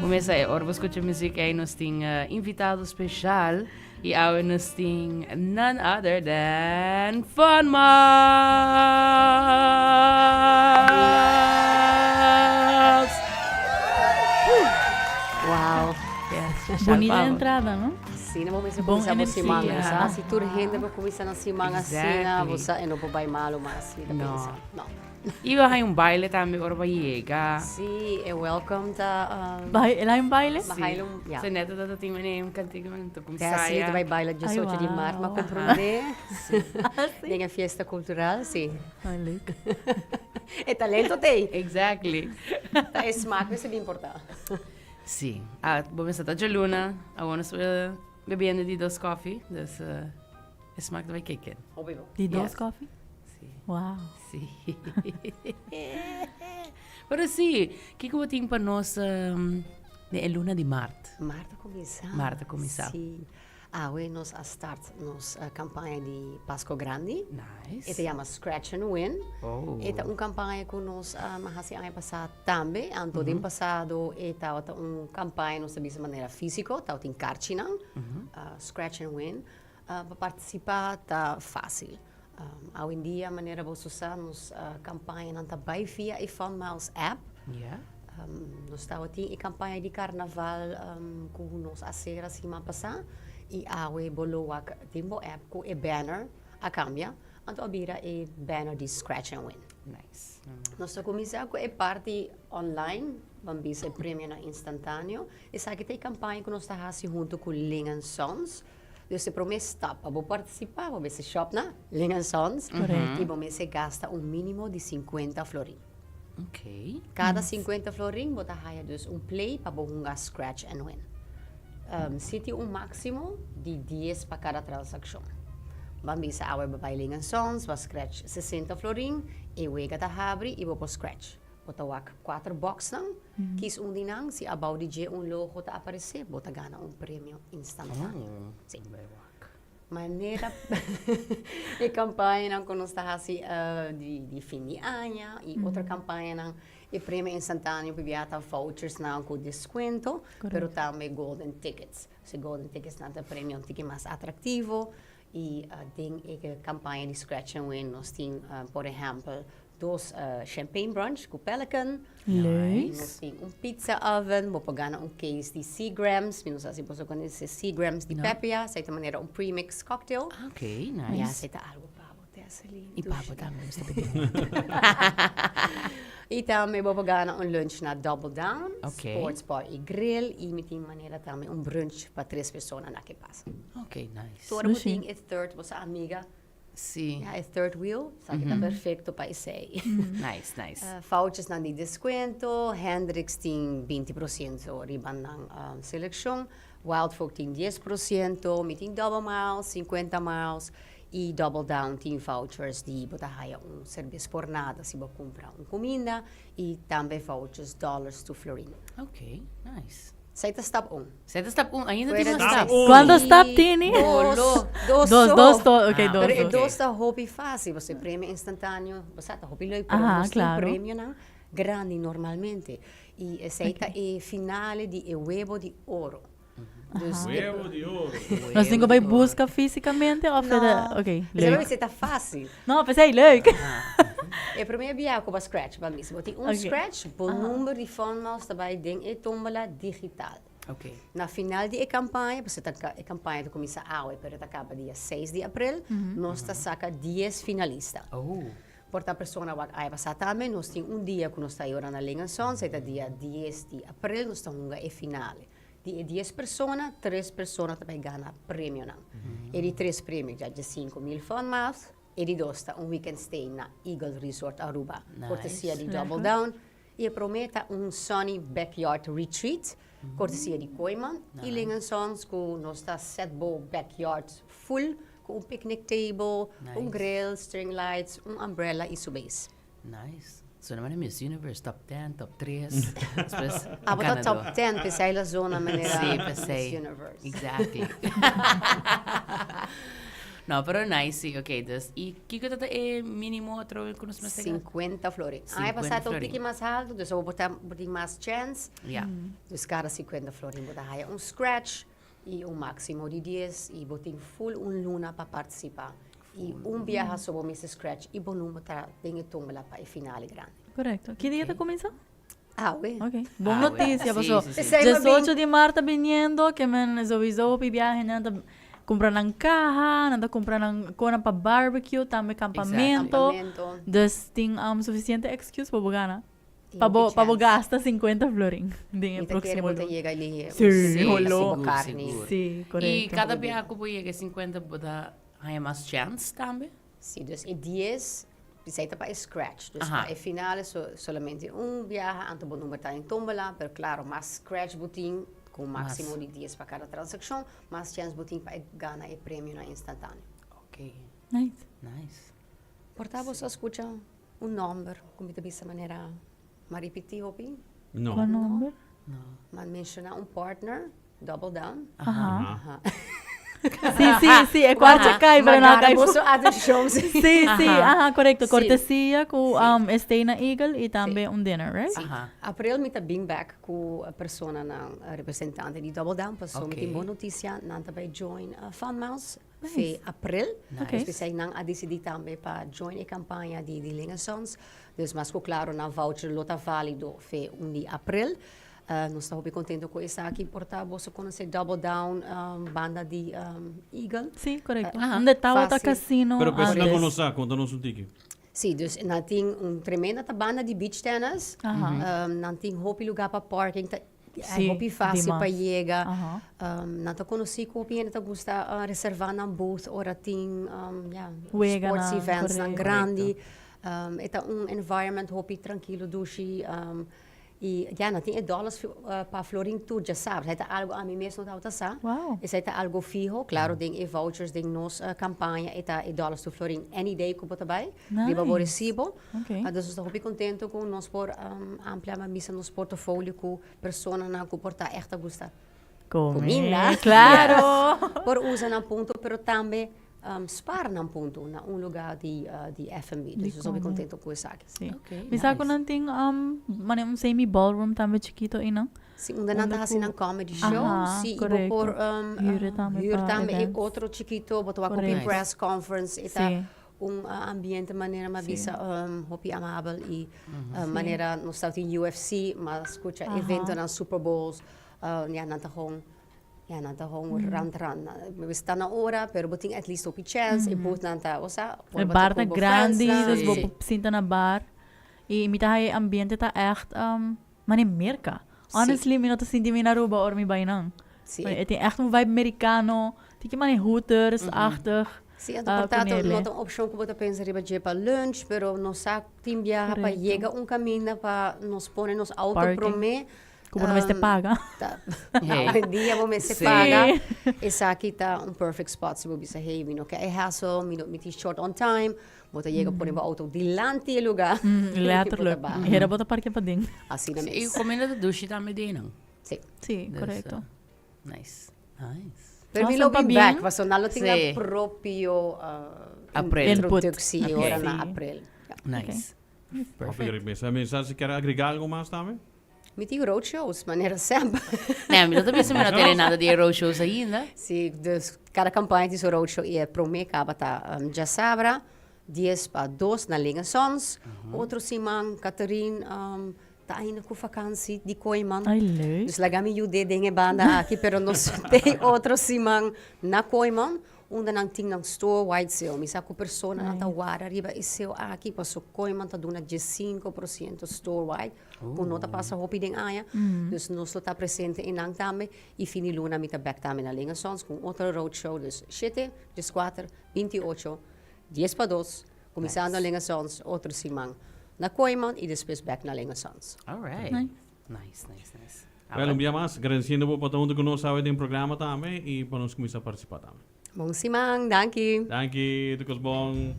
Bo mesa e ora bo scucha muziek ei nos tin invitado special y awe nos tin none other than Fun Miles! Wow. Yes. Bonita entrada, no? Asina bo mester Bon kuminsá bo siman. energia. Sa si tur hende por kuminsá nan siman asina, Exactly. bo sa e no por bai malu mas, mi ta No. pensa. No. I bo haña un baile tambe ora bo yega. Sí, e welcome ta um, Bai, el hay un baile? Sí. Baile un, ja. So net dat tin wanneer un kantiga man ta kuminsá Tessy ya. ta bai baila 18 di maart, ma wow. komprondé. Ah, sí? Den e fiesta cultural, sí. Ay, leuk. E talento t'ei. Exactly. Ta e smaak mester bin importá. Sí. Ah, bo mester ta djaluna. Awor nos bebiendo di dos koffie, dus e smaak ta bai kick in. Hopi bon. Di dos Yes. koffie? Sí. Wow. Sí. Pero sí, kiko bo tin pa nos um, den e luna di maart? Maart a kuminsá. Maart a kuminsá. Sí. Awe nos a start nos campaña di Pasco Grandi. Nice. E ta yama Scratch and Win. Oh. E ta un campaña cu nos a haci aña pasa tambe. Anto den pasado e tabata un campaña nos ta bisa manera fisico, tabatin carchinan. Scratch and Win. Pa participa ta facil. Awendia manera boso sa nos campañanan ta bay via e Fun Miles app. Nos tabatin e campaña di carnaval cu nos a cera siman pasa y awe bo lo wak den bo app cu e banner a cambia anto a bira e banner di Scratch and Win. Nice. Nos ta cuminsa cu e parti online, ban bisa e premionan instantaneo. Esaki ta e campaña cu nos ta haci hunto cu Ling and Sons. Dus e prome stap pa bo participa, bo mester shop na Ling and Sons y bo mester gasta un minimo di 50 florin. Ok. Cada 50 florin bo ta haya dus un play pa bo hunga scratch and win. Si tin un maximo di dies pa cada transaccion. Ban bisa awe bo bay Ling and Sons, bo a scratch 60 florin, e wega ta habri y bo por scratch. Bo ta wak cuater boxnan, kies un di nan, si abao di dje un logo ta aparece, bo ta gana un premio instantaneo. Si. Manera e campañanan cu nos ta haci di fin di aña y otro campañanan, e premio instantaneo por bia ta vouchersnan cu descuento, pero tambe golden tickets. So e golden ticketsnan ta premio un tiki mas atractivo y den e campaña di Scratch and Win nos tin por ehempel Dos champagne brunch cu Pelican. Leuk. Nos tin un pizza oven, bo por gana un case di Seagrams. Mi no sa si boso conoce Seagrams di No. Pepia. Esey ta manera un premix cocktail. Ah, ok, nice. Ya, esey ta algo pa bo, Tessely. Y pa bo tambe, mi sta pidiendo. Y tambe bo por gana un lunch na Double Down, Ok. Sports Bar y Grill. Y mi tin manera tambe un brunch pa tres persona na Ke Pasa. Ok, nice. Tur bo Lushi. tin e third, bo sa amiga. Sí. Ja, e third wheel, esaki ta perfecto pa esey. Nice, nice. Vouchersnan di descuento, Hendricks tin binti por ciento riba nan seleccion, Wild Folk tin dies por ciento, mi tin Double Miles, cincuenta miles, y Double Down tin vouchers di bo ta haya un cerbes por nada si bo cumpra un cuminda, y tambe vouchers dollars to florin. Ok, nice. Esei ta stap un. Esei ta stap un. Ainda tin Fuera mas di stap. un. Cuanto stap tini? Dos. Dos Dos, so. dos to. Ok, Ah, dos. Pero e dos. dos ta hopi fácil. Pasobra e premio instantáneo, bo sa, ta hopi leuk, pero Aha, nos tin claro. premionan grandi normalmente. I esei ta e finale di e webo di oro. Dus e Huevo di oro. Nos tin cu bay busca fisicamente of No. ta, ok, Esei leuk. ta ta fácil. No, p'esei leuk. E prome bia cu bo scratch, pa mi. Si bo tin un Ok. scratch, bo number di phone miles ta bay den e tombola digital. Ok. Na final di e campaña, pasobra ta e campaña ta cuminsa awe, pero ta caba dia seis di april, nos ta saca dies finalista. Oh. Por ta persona wak aña pasa tambe, nos tin un dia cu nos ta yora na Ling en Sons, e ta dia dies di april, nos ta hunga e finale. Di e dies persona, tres persona ta bay gana premionan. E di tres premio ta dje 5000 fun miles, e di dos ta un weekend stay na Eagle Resort Aruba, cortesia di Double Down, y e prome ta un sunny backyard retreat, cortesia di Kooiman y Ling en Sons, cu nos ta set bo backyard full cu un picnic table, un grill, string lights, un umbrella y su base. Nice. Suena manera Miss Universe, top 10, top 3. Despues Ah, bo ta ganador. top 10, p'esei la zona manera Sí, Miss p'esei. Universe. Exactly. No, pero nice, sí. Ok, dus, y kiko ta e minimo atrobe ku nos mester gasta? 50 florin. Aña 50 pasá ta un florin. tiki mas haltu, dus bo ta bo tin mas chèns. Ja. Dus kada 50 florin bo ta haya un scratch i un máksimo di dies i bo tin ful un luna pa partisipá. I un biaha so bo mester scratch i bo number ta den e tómbola pa e finale grandi. Korekto. Ki dia ta kuminsá? Awe. Ok. Bon Awe. noticia, Sí, paso. sí, sí. Esei ma bin. 18 di maart ta biniendo, ke men sowieso hopi biahe nan ta kumpra nan kaha, nan ta kumpra nan konan pa barbecue, tambe kampamento. Kampamento. Dus tin um, suficiente excuse pa bo gana. Tin Pa bo, hopi pa bo chance. gasta 50 florin den e Mi ta kere próximo bo ta luna. yega lihe. Sí, Sí, holo. sigur, Carni. sigur. Sí, I korekto. kada biaha ku bo yega e 50 bo ta haña mas chance tambe? Sí, dus e dies, esei ta pa e scratch. Dus Aha. pa e finale so, solamente un biaha, anto bo number ta den tómbola, pero klaro, mas scratch bo tin, ku un máksimo di dies pa kada transakshon, mas chèns bo tin pa e gana e premionan instantáneo. Ok, Nice. nice. Por ta boso a skucha un nòmber ku mi ta bisa manera m'a ripití hopi? No. Kua nòmber? No. M'a menshoná un partner, Double down. Aha. Aha. Sí, sí, sí, e cuartje cai, pero no cai. Boso atención, sí. Sí, sí, aha, correcto. Sí. Cortesia cu Sí. um, stay na Eagle y tambe un dinner, right? Sí. Aha. April mi ta bin back cu personanan representante di Double Down, paso mi tin Ok. bon noticia, nan ta bay join Fun Miles fe april. Nice. Dus p'esei nan a dicidi tambe pa join e campaña di di Ling Sons. Dus mas cu claro nan voucher lo ta valido fe un di april. Nos ta hopi contento cu esaki. Por ta boso conoce Double Down banda di Eagle. Sí, correcto. Unda tabata Fácil. casino Pero pues no antes. conoce, contanos un tiki. Sí, dus nan tin un tremenda ta banda di beach tennis. Nan tin hopi lugar pa parking. Ta Sí, hopi fácil pa dimas. yega. Nan ta conoci cu hopi hende ta gusta reserva nan booth ora tin ja, Weganan, sports events nan correcto. grandi. E ta un environment hopi trankilo, dushi. I ya, nan tin e dollars pa florin tur djasabra. Esei ta algo ami mes no tabata sa. Wow. Esei ta algo fiho. Claro, den e vouchers den nos campaña e ta e dollars to florin any day cu bo ta bay. Riba bo Nice. recibo. Ok. Dus nos ta hopi contento cu nos por amplia mas misa nos portofolio cu personanan cu por ta echt a gusta Come. cuminda. Claro. Por usa nan punto, pero tambe Spaar nan punto na un lugar di di F&B. Dus nos hopi contento cu esaki. Sí. Okay, Mi sa cu nice. nan tin um, mane un semi ballroom tambe chikito einan. Sí, unda nan Unda ta haci cu- nan comedy show. Aha, Sí, y bo correcto. por um, Huur uh, tambe huur pa tambe e events. otro chikito, bo ta wak hopi Correcto. press conference. E ta Sí. un uh, ambiente manera m'a Sí. bisa um, hopi amabel y uh, manera nos ta tin UFC, ma scucha Aha. eventonan Super Bowls, uh, ja, nan ta gewoon Ja, nan ta gewoon rand rand. Mi sta na ora, pero bo tin at least hopi chance. E bootnan ta, osea, por E bo ta bar ta cu bo grandi, friendsnan. dus bo Sí. por sinta na bar. Y mi ta haya e ambiente ta echt um, mane Merca. Honestly, mi no ta sinti mi na Aruba ora mi bai nan. Sí. E tin echt un vibe Mericano, tin ki mane Hooters-achtig. Sí, anto ah, por tanto ponele. no ta un opcion cu bo ta pensa riba dje pa lunch, pero nos sa tin biaha pa Correcto. yega un caminda pa nos pone nos auto Parking. prome. Ku bo no mester paga. Ta, Hey. awendia bo mester Sí. paga. Esaki ta un perfect spot si bo bisa, hey, mi no ke e hassle, mi no, mi tin short on time. Bo ta yega pone bo auto dilanti e lugar. Mm, I bo ta letterlijk. baha. Hera bo ta parkea paden. Asina Sí, i mes. comida ta dushi tambe den nan. Sí. Sí, Dus, correcto. Nice. Nice. Pero mi Awesome, lo bin pabien. back, pasobra nan lo tin Sí. nan propio uh, April. introductie Input. ora Ok. na Sí. april. Ja. Nice. Perfect. Mesa, mesa, si kier agrega algo mas tambe? Mi tin roadshows, manera semper. Nee, mi no ta bisa mi no tene nada di e roadshows ainda. Sí, dus cada campaña tin su roadshow y e prome caba ta um, djasabra, dies pa dos na Ling Sons. Otro siman, Catherine um, ta ainda cu vakantie di Kooiman. Ay, leuk. Dus laga mi yude den e banda aki, pero nos te otro siman na Kooiman. Unda nan tin nan store wide sale. Mi sa ku personanan ta wara riba e sale aki paso Kooiman ta duna 15% store wide ku no ta pasa hopi den aña. Dus nos lo ta presente einan tambe i fin di luna mi ta bek tambe na Ling Sons ku un otro road show. Dus shete, 14, 28, dies pa dos, kuminsando Ling Sons otro siman na Kooiman i despues bek na Ling Sons. All right. Nice. Nice, nice, nice. Well, un bia mas, agradeciendo bo pa ta hunto cu nos awe den programa tambe y pa nos cuminsa participa tambe. Bon siman, danki. Danki, tur cos bon.